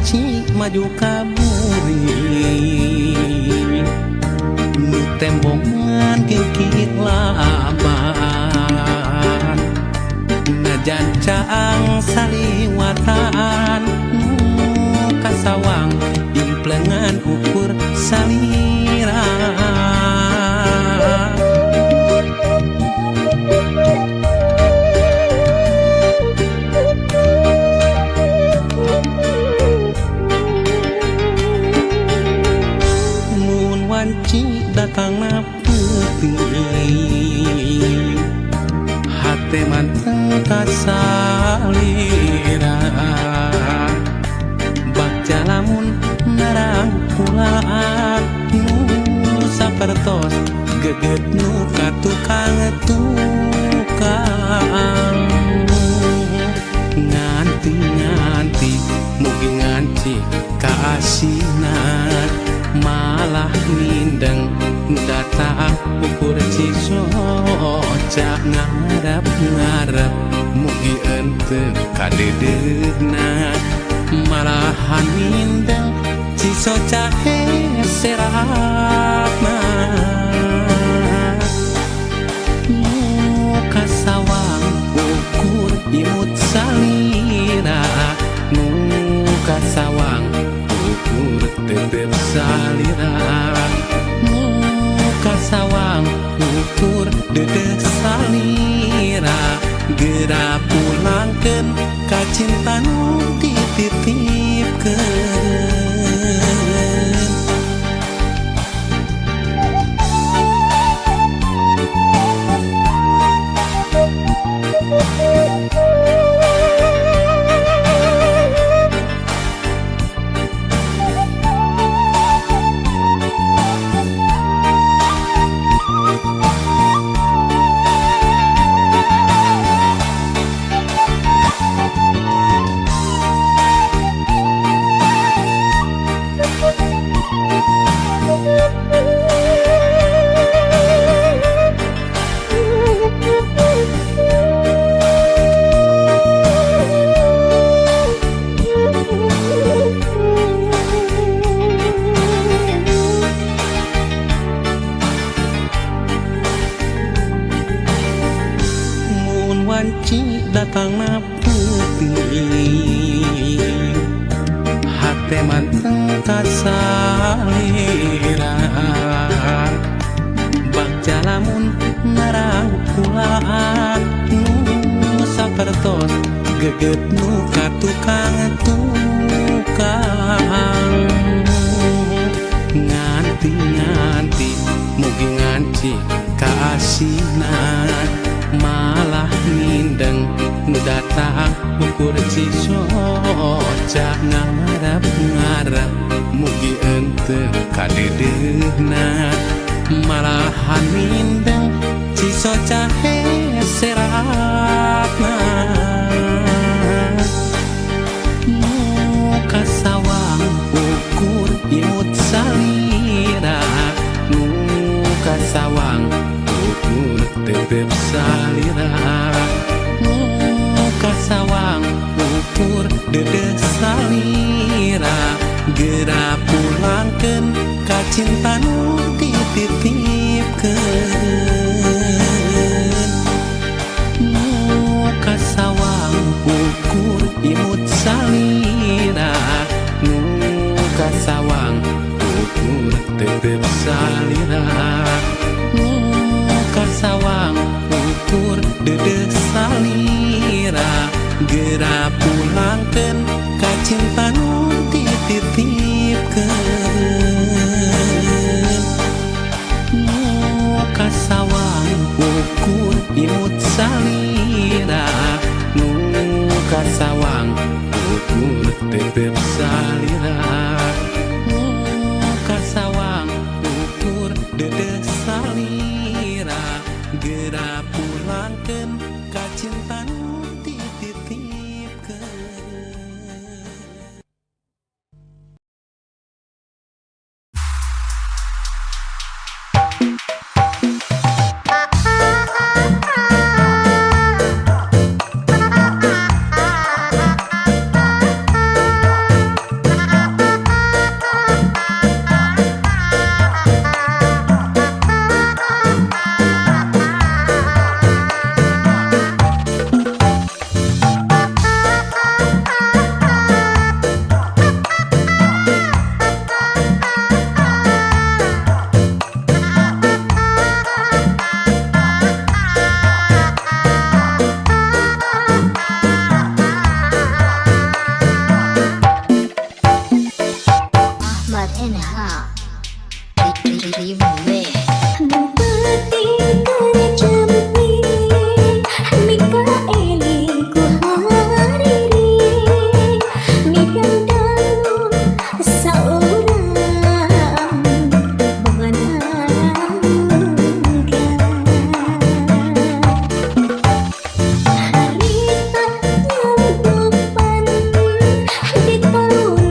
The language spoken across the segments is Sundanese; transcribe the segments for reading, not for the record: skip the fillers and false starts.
Wanci maju ka buri nu tembongan kikit laban, najan caang saliwatan, nu kasawang implengan ukur salira. Mun wanci datangna peuting, hate manteng kasalira, bagja lamun narangkulan nu sapertos geget nu ka tukang tukang. Nganti nganti mugi nganti kaasinan, malah mindeng nu datang ukur cisoca. Ngarep ngarep mugi ente kadeudeuhna, malahan mindeng cisoca heseratna. Nu kasawang ukur imut salira, nu kasawang ukur tetep salira, nu kasawang ukur dedeh salira. Geura pulangkeun ka cinta nu dititipkeun. Mun wanci datangna peuting, hate manteng kasalira, bagja lamun narangkulan nu sapertos geget nu ka tukang tukang. Nganti nganti mugi nganti kaasinan, malah mindeng nu datang ukur cisoca. Ngarep ngarep mugi ente kadeudeuhna, malahan mindeng cisoca heseratna. Nu kasawang ukur imut salira, nu kasawang ukur tetep salira, nu kasawang ukur dedeh salira. Geura pulangkeun ka cinta nu dititipkeun. Nu kasawang ukur imut salira, nu kasawang ukur tetep salira, nu kasawang ukur dedeh salira. Geura pulangkeun ka cinta nu dititipkeun. Nu kasawang ukur imut salira, nu kasawang ukur tetep salira, nu kasawang ukur dedeh salira. Geura pulangkeun ka cinta nu dititipkeun. NH Remix. Nu peuting keur cempe mika eling ku hariri midang saurang boga nangka. Harita nyanggupan di taun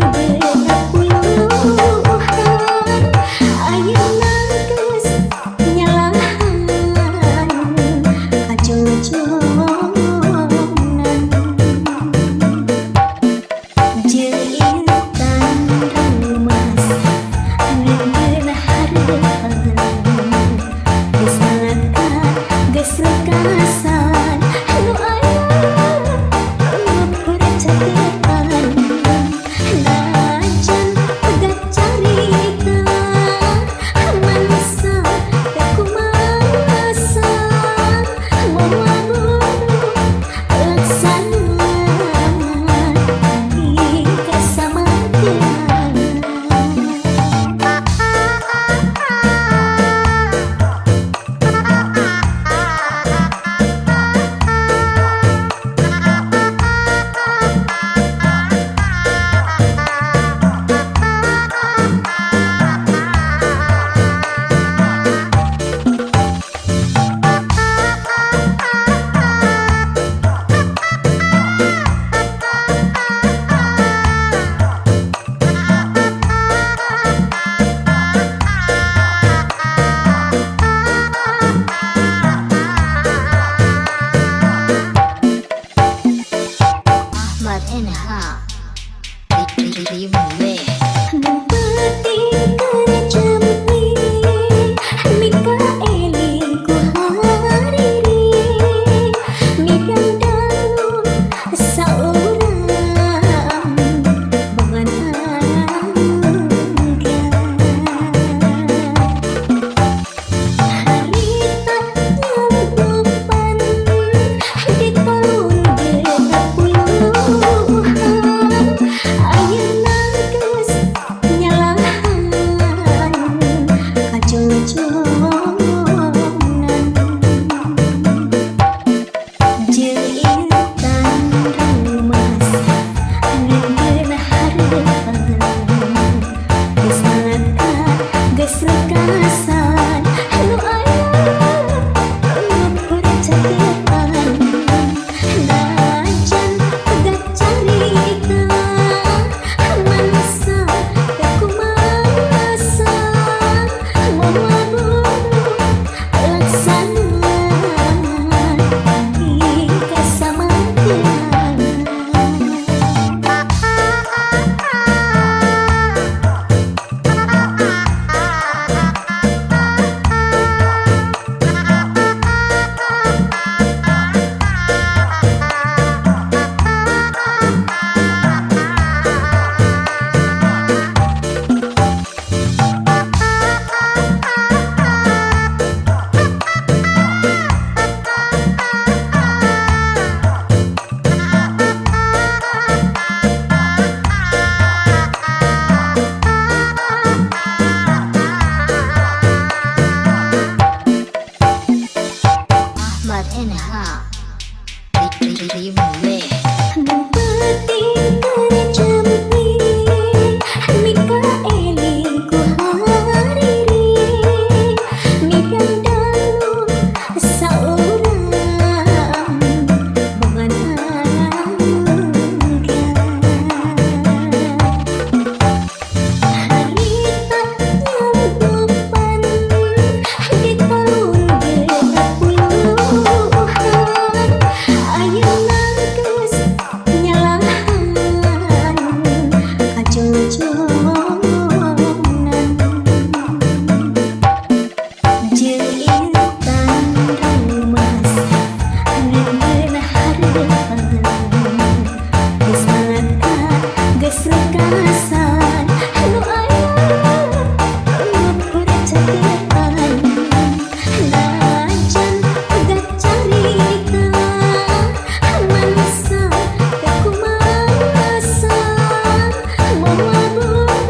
20-an ayeuna geus nyalahan kajoljonan jeung intan rumas ngeungeun hareupan geus melekat geus lekasan nu aya ukur catetan najan pegat carita manusa teu kumasa moal buru laksana hingga samatian. Ahmad NH Remix. Nu peuting keur cempe mika eling ku hariri midang saurang boga nangka. Harita nyanggupan di taun 20-an ayeuna geus nyalahan kajoljonan jeung intan rumas ngeungeun hareupan geus melekat geus lekasan nu aya ukur catetan najan pegat carita manusa teu kumasa moal buru laksana hingga samatian. Ahmad NH Remix. Nu peuting keur cempe mika eling ku hariri midang saurang boga nangka. Harita nyanggupan di taun 20-an ayeuna geus nyalahan kajoljonan jeung intan rumas ngeungeun hareupan geus melekat geus lekasan nu aya ukur catetan najan pegat carita manusa teu kumasa moal buru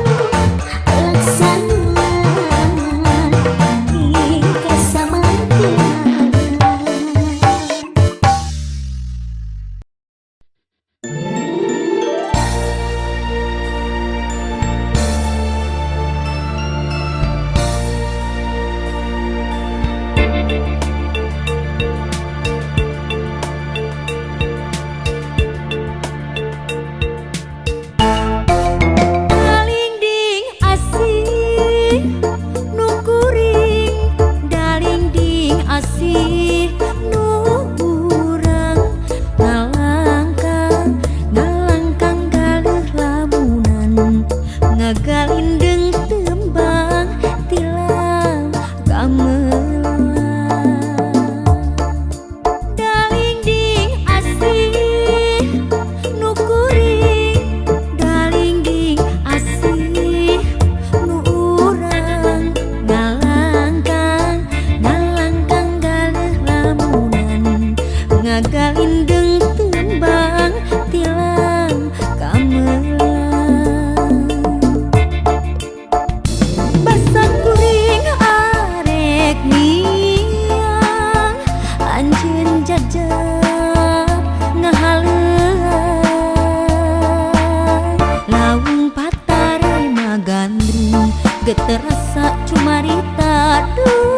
Geterasa cumarita duh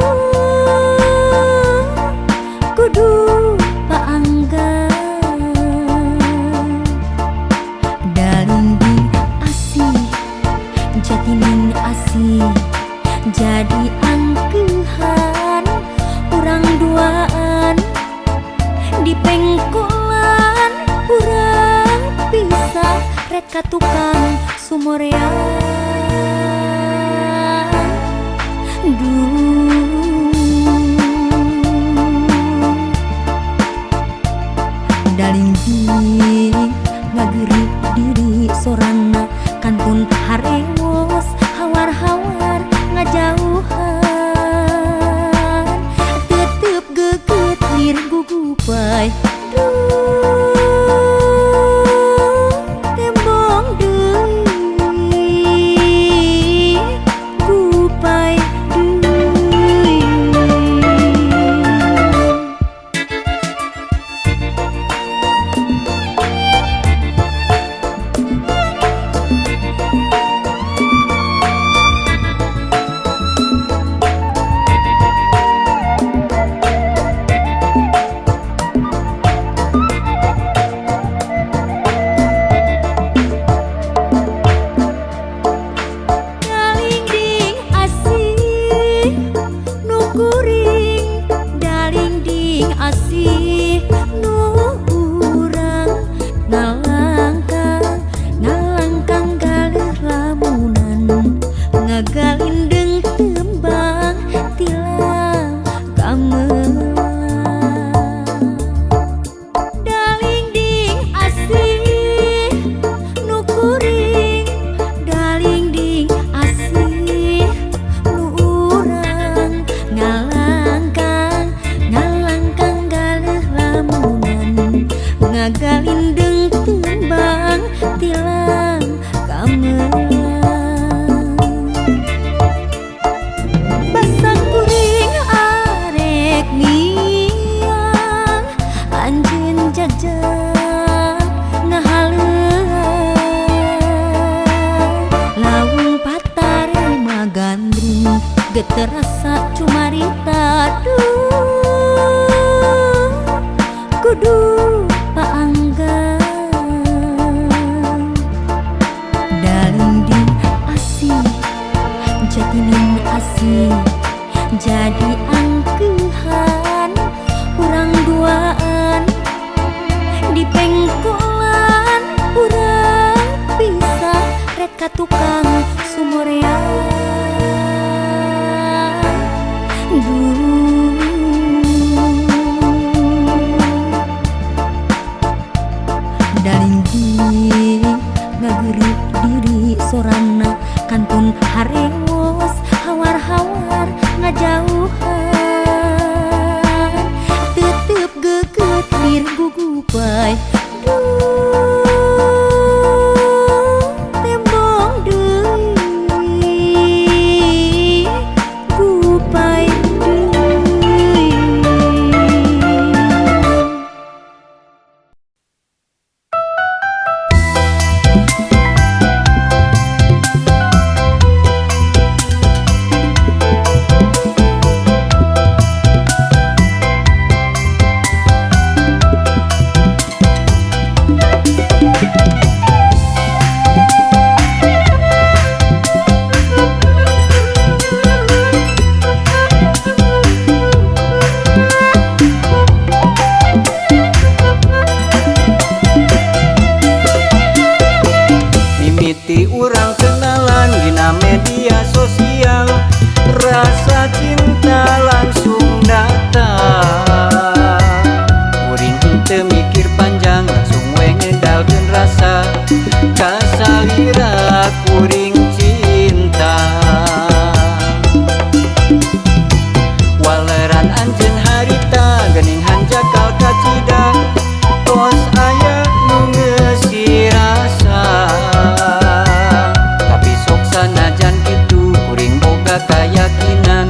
kudu paanggang. Dalinding asih jatining asih jadi angkehan urang duaan di pengkolan urang pisah rek ka tukang sumorean. Duh dalinding ngagerit diri sorana kantun harewos hawar-hawar ngajauhan tetep geget lir gugupai duh tembong deui gupai deui. Dalingding asih nu kuring, dalingding asih nu urang ngalangkang ngalangkang galeuh lamunan ngagalindeng tembang tilang kamelang. Dalingding asih nu kuring, dalingding asih nu urang ngalangkang ngalangkang galeuh lamunan ngagalindeng tembang tilang kamelang. Basa kuring arek miang anjeun jajak ngahaleuang laung patare magandrung geterasa cumarita duh kudu paanggang. Dalinding asih jatining asih jadi angkehan urang duaan di pengkolan urang pisah rek ka tukang sumorean. Duh dalinding ngagerit diri sorana kantun harewos hawar-hawar ngajauhan tetep geget lir gugupai duh tembong deui gupai deui. Mimiti urang kenalan dina media sosial, rasa cinta langsung datang. Kuring henteu mikir panjang langsung we ngedalkeun rasa kasalira kuring cinta. Waleran anjeun harita geuning hanjakal kacida tos aya nu ngeusi rasa. Tapi sok sanajan kitu kuring boga kayakinan.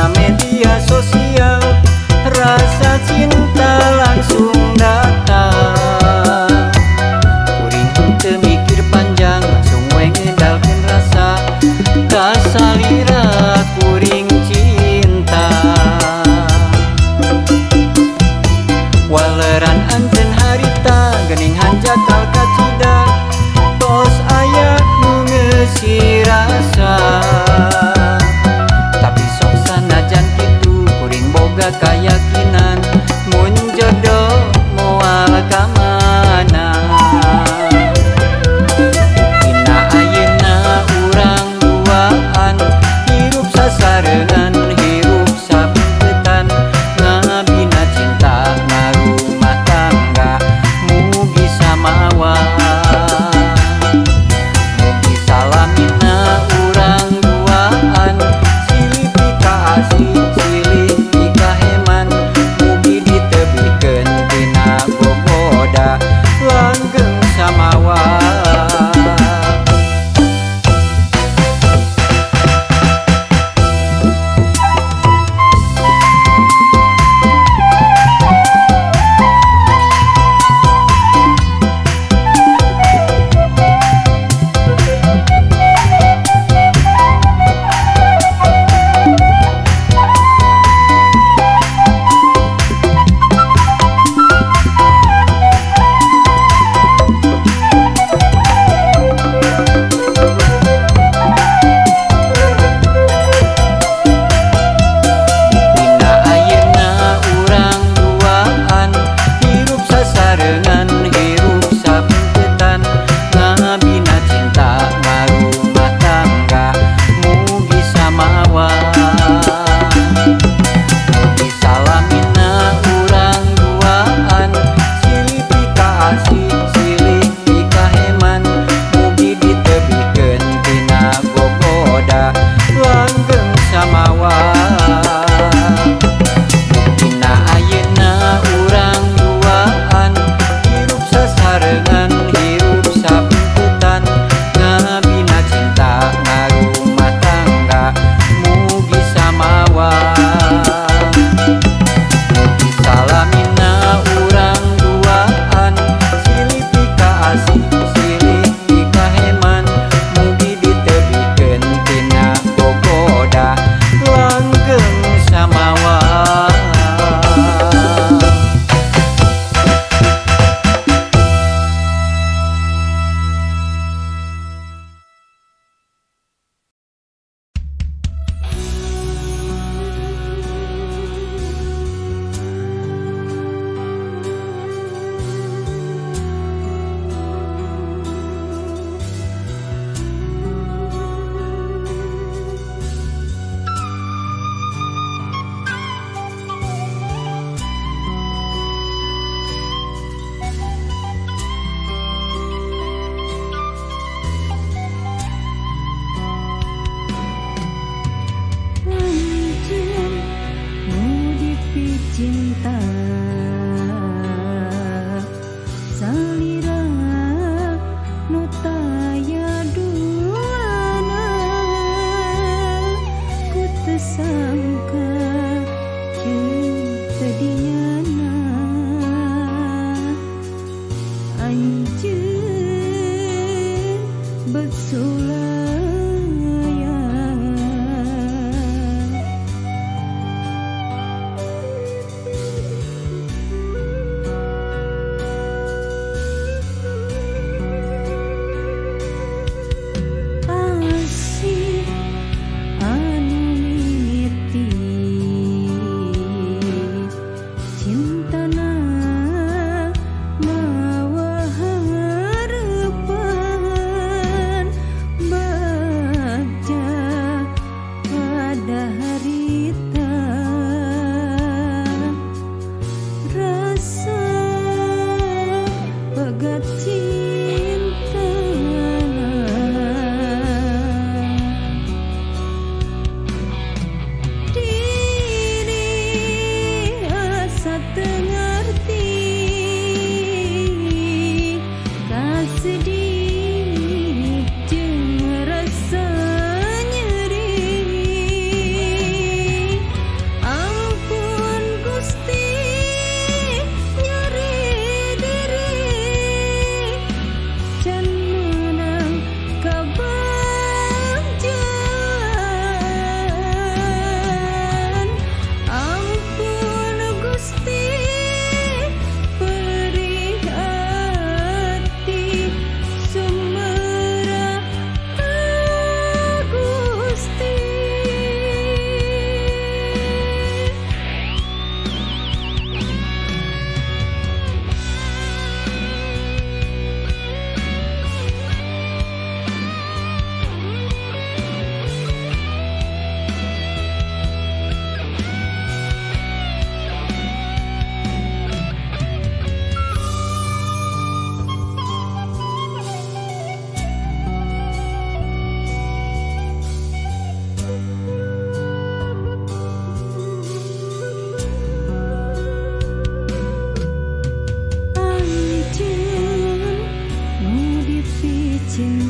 dina media sosial rasa cinta langsung datang. Kuring henteu mikir panjang langsung we ngedalkeun rasa kasalira kuring cinta. Waleran anjeun harita geuning hanjakal kacida tos aya nu ngeusi rasa. Tapi sok sanajan kitu kuring boga kayakinan mun jodoh moal ka mana. Dina ayeuna urang duaan hirup sasarengan hirup sapeutan ngabina cinta ngarumah tangga mugi samawa. Mugi salamina urang duaan silih pikaasih silih pikaheman mugi ditebihkeun tina gogoda langgeng samawa. Dina ayeuna urang duaan hirup sasarengan hirup sapeutan ngabina cinta ngarumah tangga mugi samawa. Mugi salamina urang duaan silih pikaasih silih pikaheman mugi ditebihkeun tina gogoda langgeng samawa. Dina ayeuna urang duaan hirup sasarengan hirup sapeutan ngabina cinta ngarumah tangga mugi samawa. Mugi salamina urang duaan silih pikaasih silih pikaheman mugi ditebihkeun tina gogoda langgeng samawa. Anjeun nu dipicinta salira nu taya duana ku teu sangka jeung teu dinyana anjeun beuk sulaya. Asih anu mimiti cintana mawa harapan.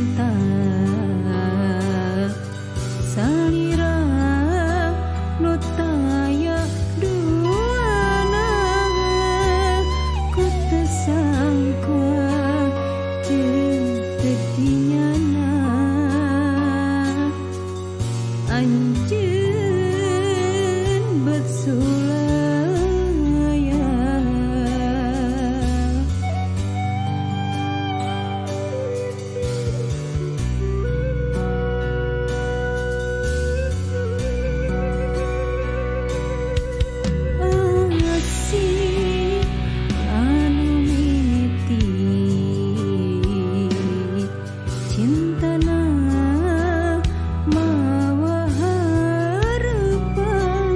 Cinta salira nu taya duana, ku teu sangka jeung teu dinyana anjeun bet sulaya. Asih anu mimiti cintana mawa harapan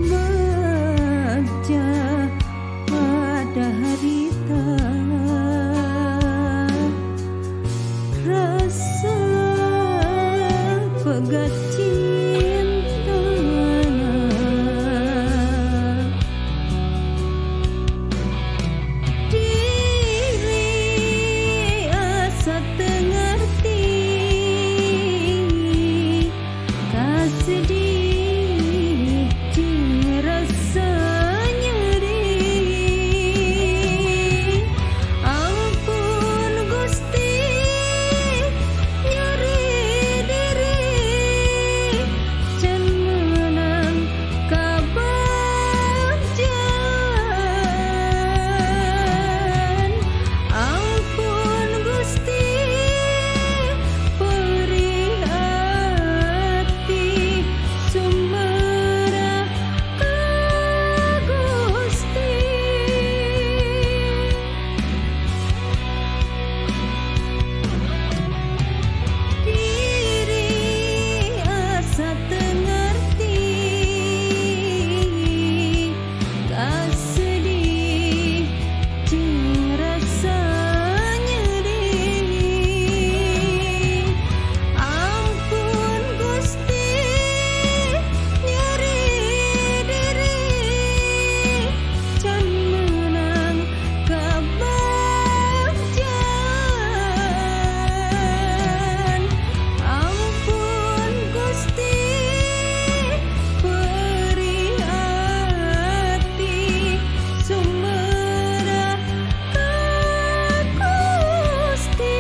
bagja pada harita, rasa pegat cintana. Diri asa teu ngarti kasedih jeung rasa nyeri. Ampun Gusti, nyeri diri can meunang kabagjaan. Ampun Gusti, perih ati sumerah ka Gusti. Diri asa teu ngarti kasedih jeung rasa nyeri. Ampun Gusti, nyeri diri can meunang kabagjaan. Ampun Gusti, perih ati sumerah ka Gusti.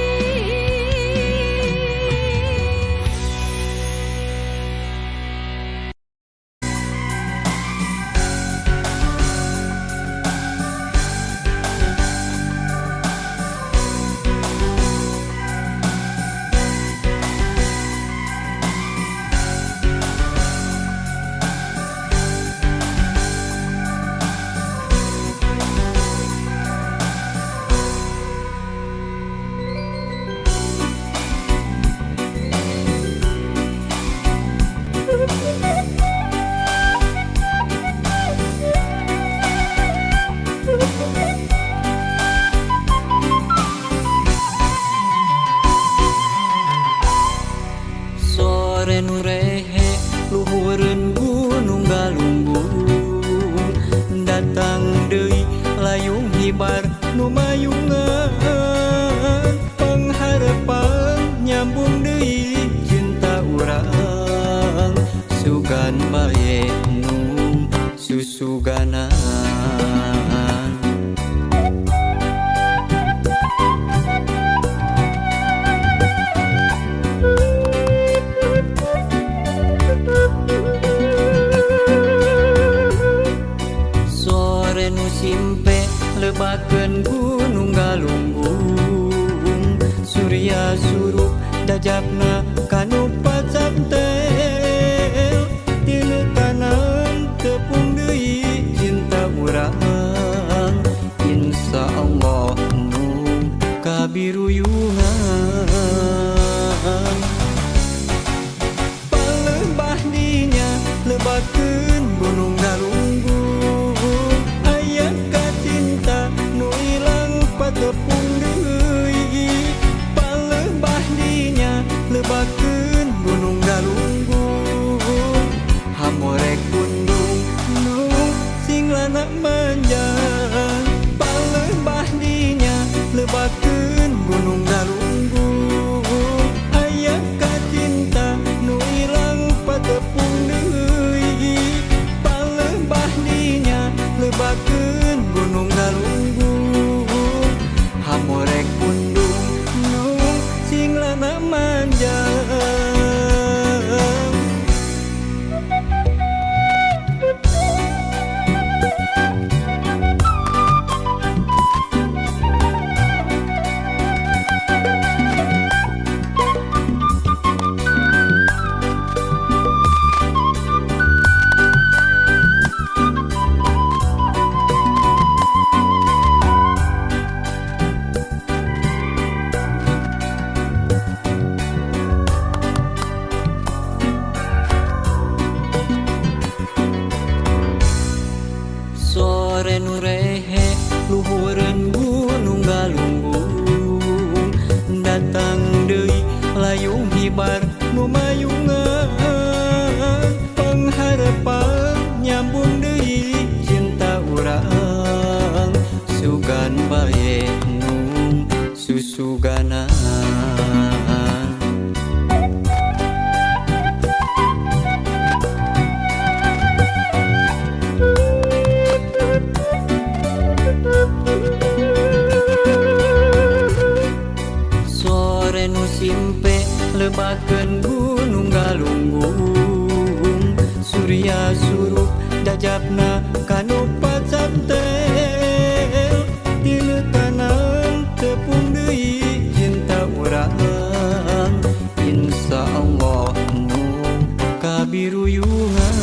Sore nu rehe luhureun gunung galunggung, datang deui layung hibar nu mayungan. Pangharepan nyambung deui cinta urang, sugan bae nu susuganan. Sore nu simpe lebakeun gunung galunggung, surya surup dajapna kanu pacamtel. Tinu tanam tepung deui cinta urang, insya Allah nu kabiruyungan. Palebah dinya lebakeun gunung galunggung, aya kacinta nu ilang patepung deui. Palebah dinya lebakeun Hibar nu mayungan pangharepan nyambung deui cinta urang sugan bae mung susuganan. Sore nu simpe lebakeun gunung galunggung surya surup dajapna kanu pacantel tileukanan tepung deui cinta urang insya Allah mung kabiruyungan.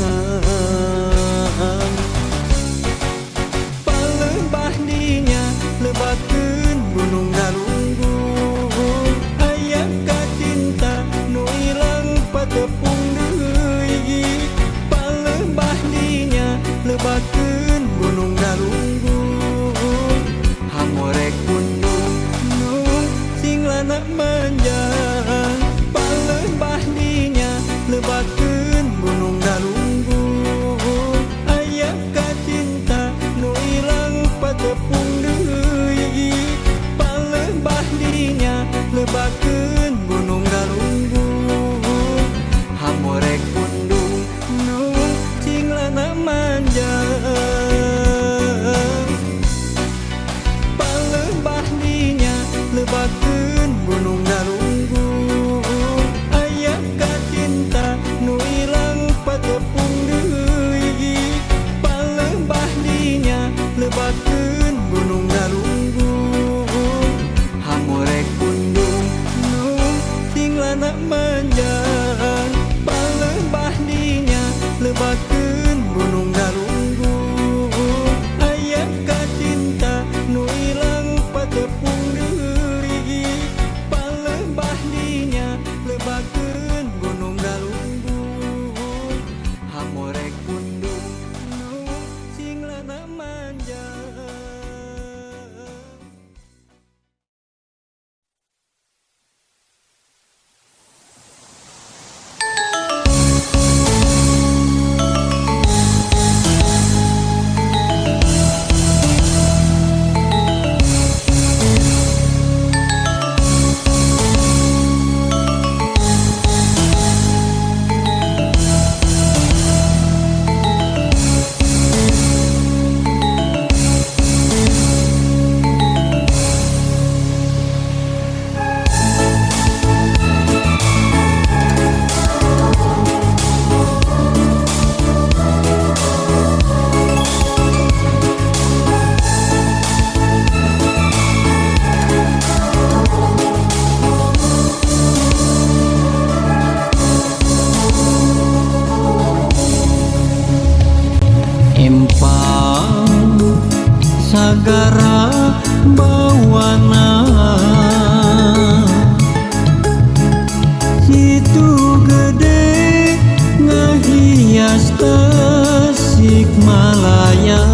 Palembah dinya lebakeun gunung galunggung aya kacinta nu ilang patepung deui palembah dinya lebakeun gunung galunggung hamorek pundung nu sing lana manjang palembah dinya lebakeun gunung galunggung aya kacinta nu ilang patepung deui palembah dinya lebakeun gunung galunggung hamorek pundung nu sing lana manjang palembah dinya lebakeun gunung galunggung aya kacinta nu ilang patepung deui palembah dinya lebakeun gunung galunggung hamorek pundung nu sing lana manjang palembah dinya lebakeun gunung galunggung aya kacinta nu ilang patepung deui palembah dinya lebakeun gunung galunggung hamorek pundung nu sing lana manjang. Empang sagara bawana situ gede ngahias Tasikmalaya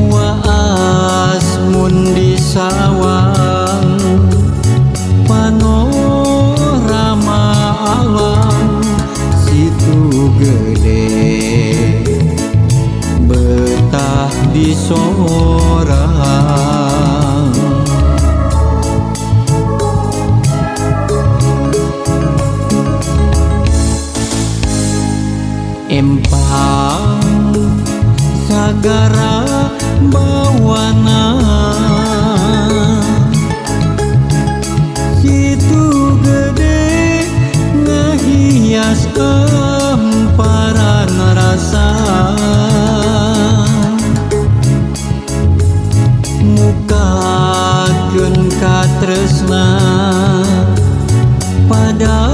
waas mun di sawang panorama alam situ gede betah di sorang. Empang sagara bawana situ gede ngahias emparan rasa mukakeun katresna pada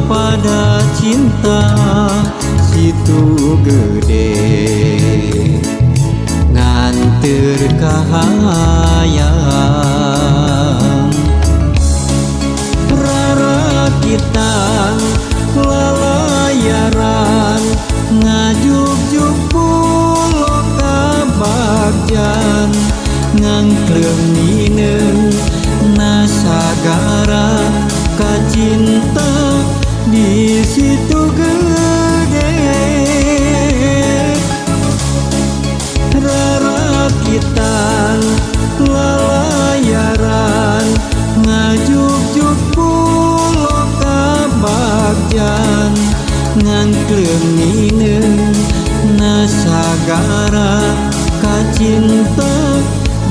pada cinta situ gede nganteur kahayang rarakitan lalayaran ngajugjug pulo kabagjan ngangkleung nineung Sagara kacinta di situ gede rarakitan lalayaran ngajuk-juk pulo kabagjan ngangkleng nineung na sagara kacinta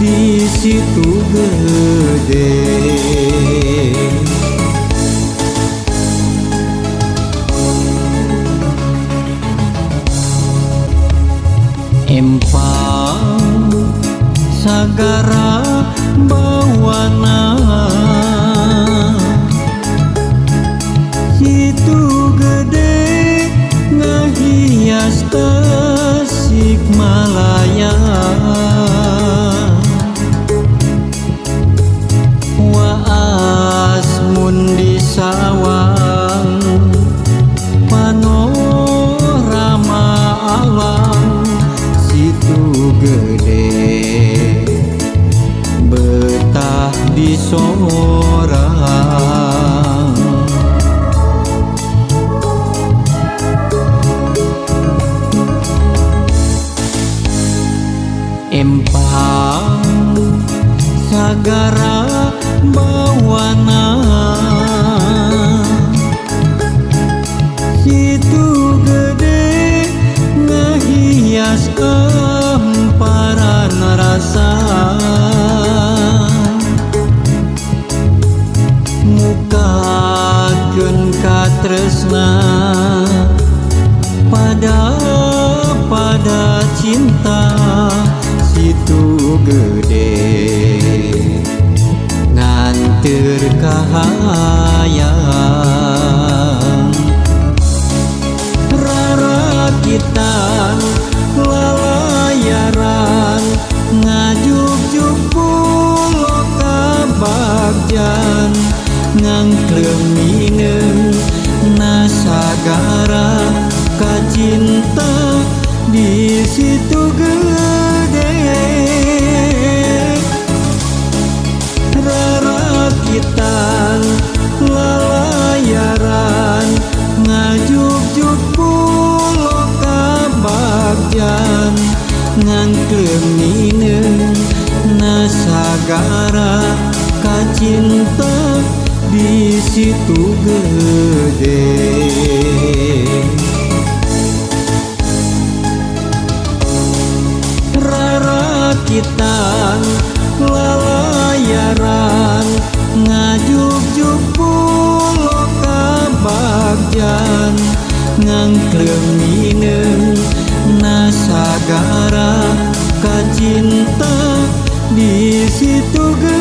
di situ gede. Empang sagara bawana situ gede ngahias Tasikmalaya waas mun di sawang panorama alam situ gede betah di sorang. Empang sagara bawana situ gede ngahias emparan rasa mukakeun katresna pada pada cinta situ gede nganteur kahayang rarakitan lalayaran ngajuk-juk pulo kabagjan ngangkleng nineung na sagara kacinta di situ gede rarakitan lalayaran ngajuk-juk pulo kabagjan ngangkleng nineung na sagara kacinta di situ gede. Rarakitan lalayaran ngajuk-juk pulo kabagjan ngangkleng nineung na sagara kacinta di situ gede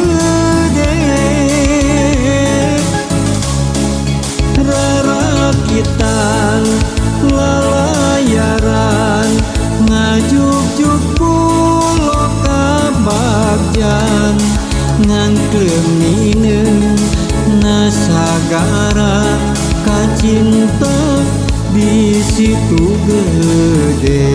rarakitan lalayaran ngajuk-juk pulo kabagjan ngangkleng nineung na sagara kacinta di situ gede.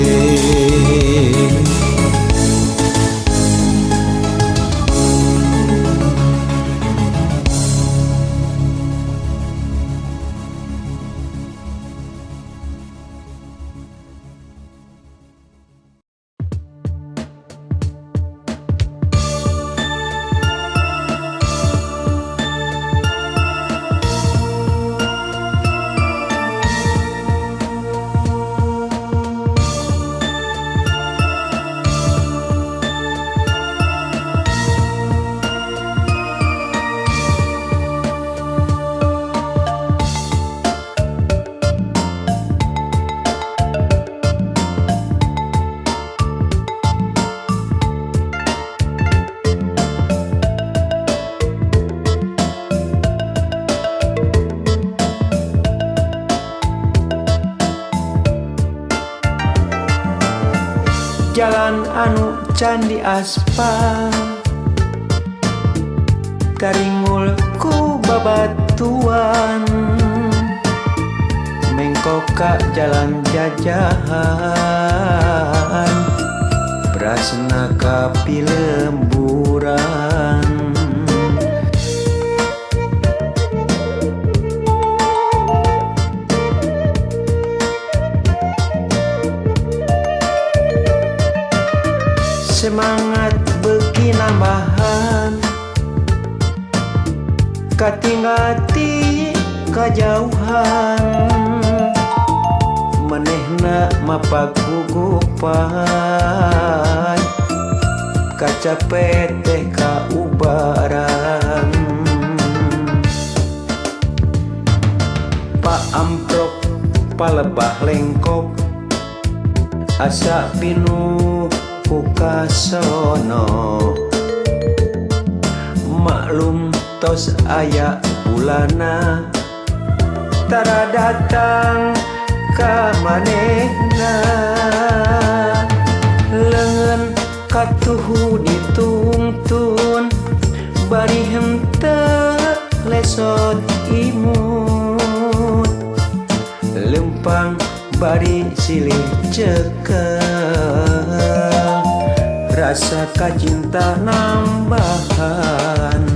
Jalan anu candi aspal karingul ku babatuan mengkok ka jalan jajahan brasna ka pilemburan. Katinggal ti kajauhan, manehna mapagugupan, kacape teh kaubaran. Pak Amprok palebah lengkop, asa pinuh ku kasono. Maklum tos aya bulana, tara datang ka manehna. Leungeun katuhu ditungtun, bari henteu lesot imut. Lempang bari silih cekel, rasa kacinta nambahan.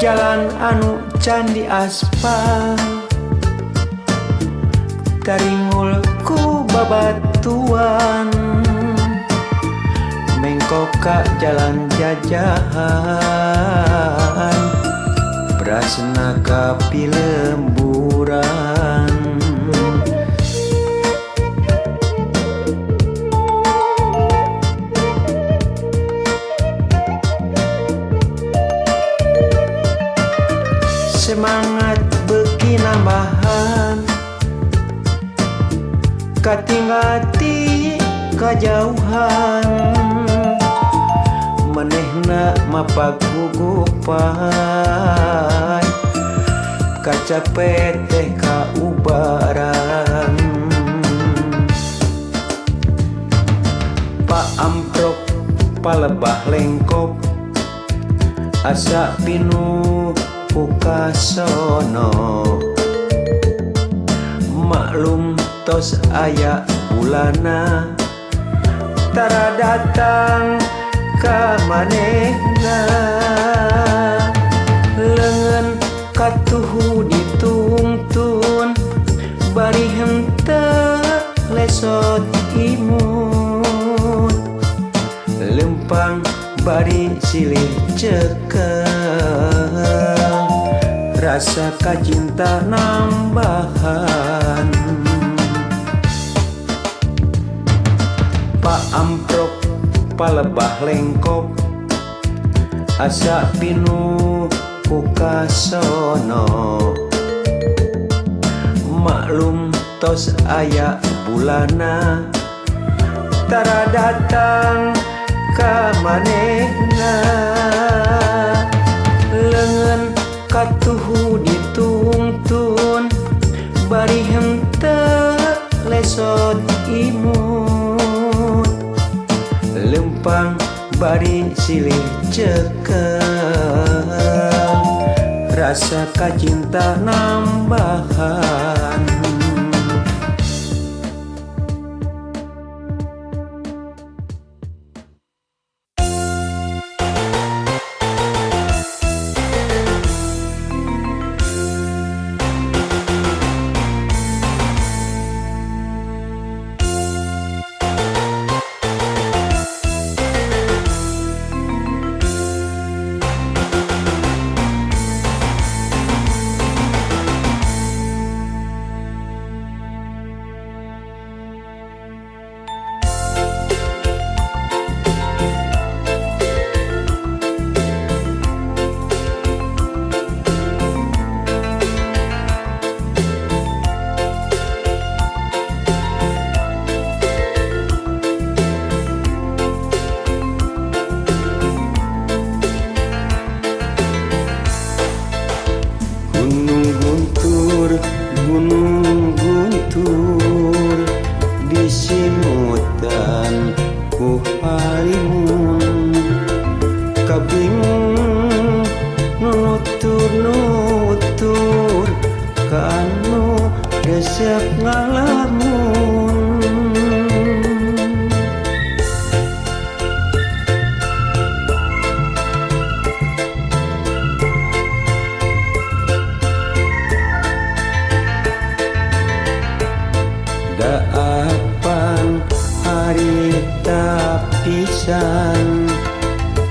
Jalan anu can diaspal, taringul ku babatuan. Mengkok ka jalan jajahan, brasna ka pilemburan. Semangat beuki nambahan, katinggal ti kajauhan. Manehna mapagugupan, kacape teh kaubaran. Pak Amprok palebah lengkop, asa pinuh ku kasono. Maklum tos aya bulana, tara datang ka manehna. Leungeun katuhu ditungtun, bari henteu lesot imut. Lempang bari silih cekel, rasa kacinta nambahan. Pak Amprok palebah lengkop, asa pinuh ku kasono. Maklum tos aya bulana, tara datang ka manehna. Leungeun katuhu ditungtun, bari henteu lesot imut. Lempang bari silih cekel, rasa kacinta nambahan. resep ngalamun. Daapan harita pisan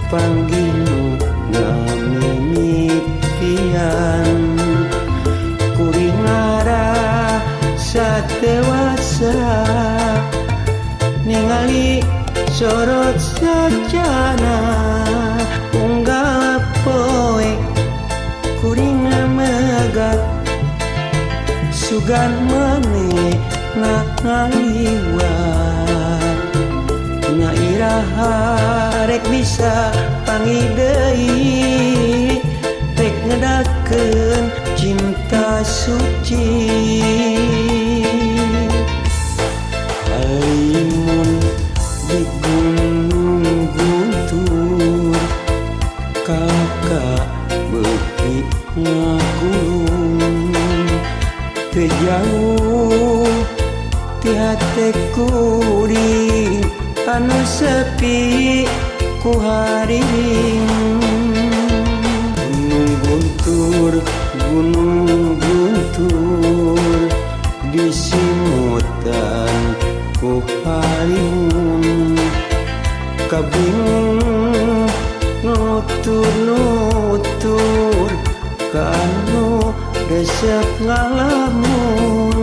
panggih nu ngamimitian kuring ngarasa dewasa ningali sorot sajana unggal poe kuring megat sugan maneh ngaliwat nya iraha rek bisa panggih deui rek ngedakeun cinta suci. Halimun di Gunung Guntur kakak beuki ngagulung teu jauh ti hate kuring anu sepi ku haring. Gunung Guntur, Gunung Guntur disimutan ku halimun kabingung nutur-nutur ka anu resep ngalamun.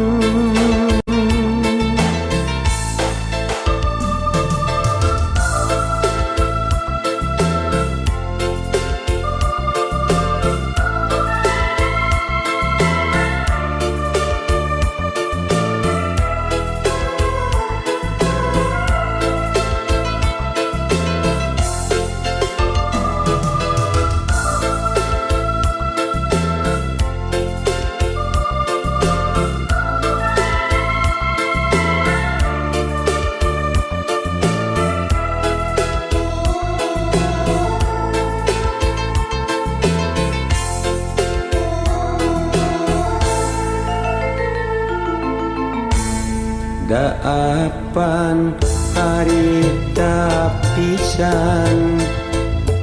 Daapan harita pisan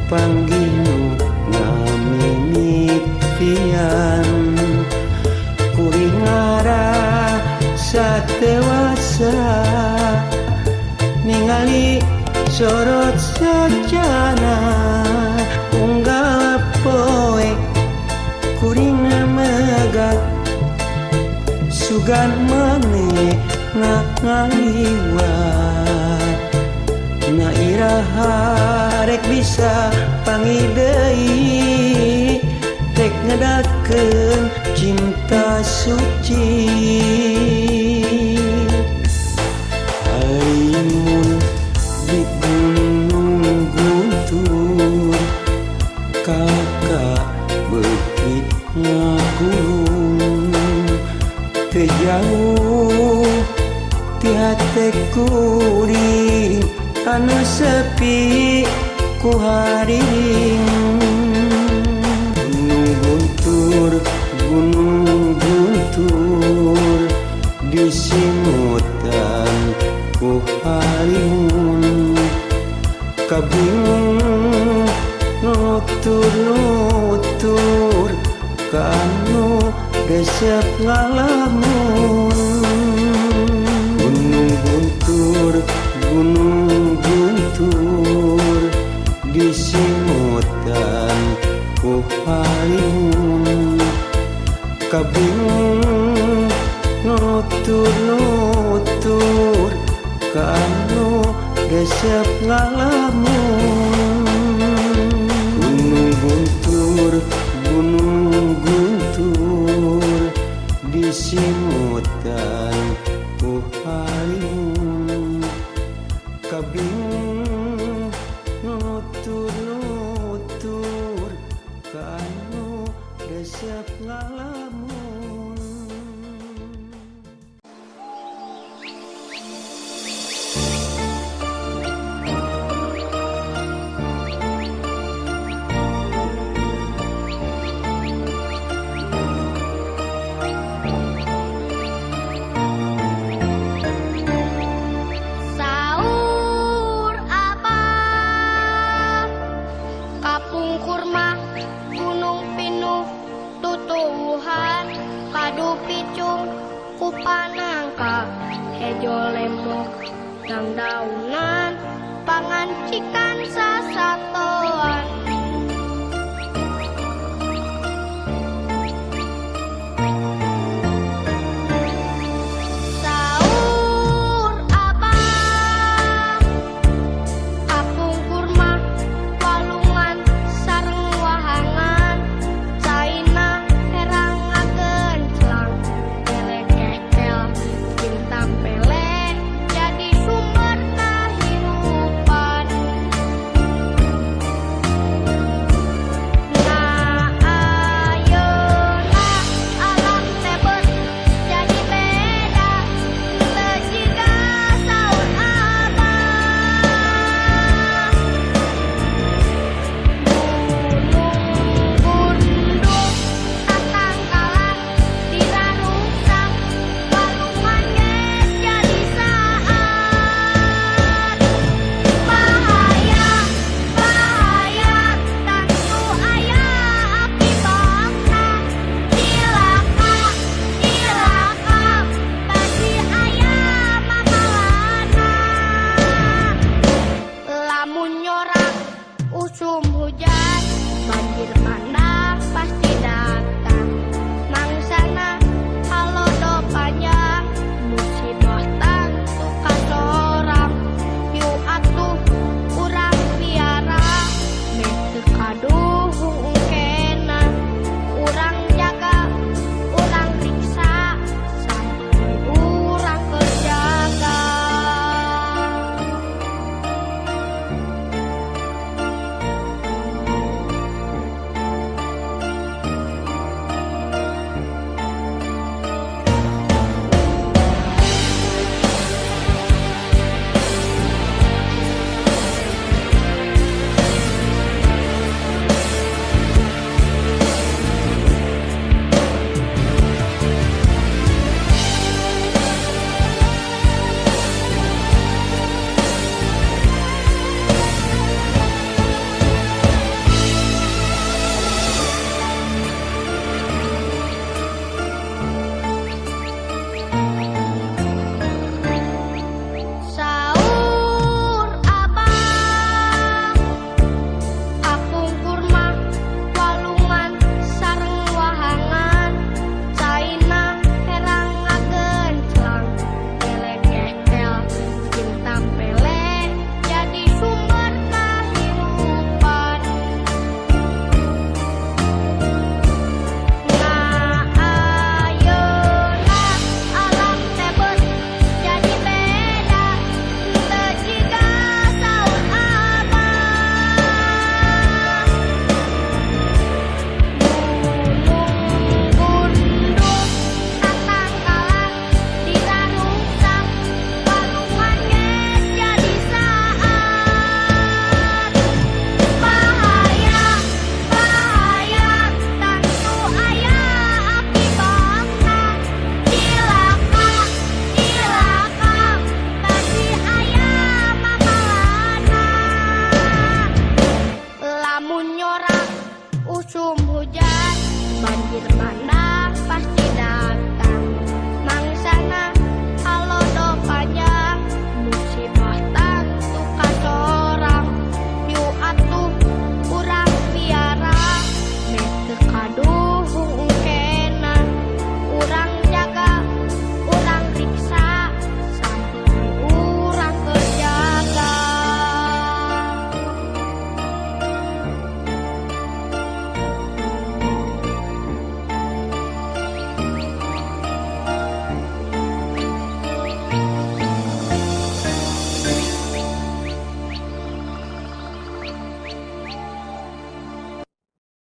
panggih nu ngamimitian kuring ngarasa dewasa ningali sorot sajana unggal poe kuring megat sugan maneh ngaliwat nya iraha rek bisa panggih deui rek ngedakeun cinta suci. Halimun di Gunung Guntur kakak beuki ngagulung teu jauh ti hate kuring anu sepi ku haring. Gunung Guntur, Gunung Guntur disimutan ku halimun kabingung nutur-nutur ka anu resep ngalamun. Gunung Guntur, Gunung Guntur disimutan ku halimun kabingung nutur-nutur ka anu resep ngalamun. Gunung Guntur, Gunung Guntur disimutan ku halimun kabingung nutur-nutur ka anu resep ngalamun. Loba nangka hejo lemok dangdaunan pangancikan sasato.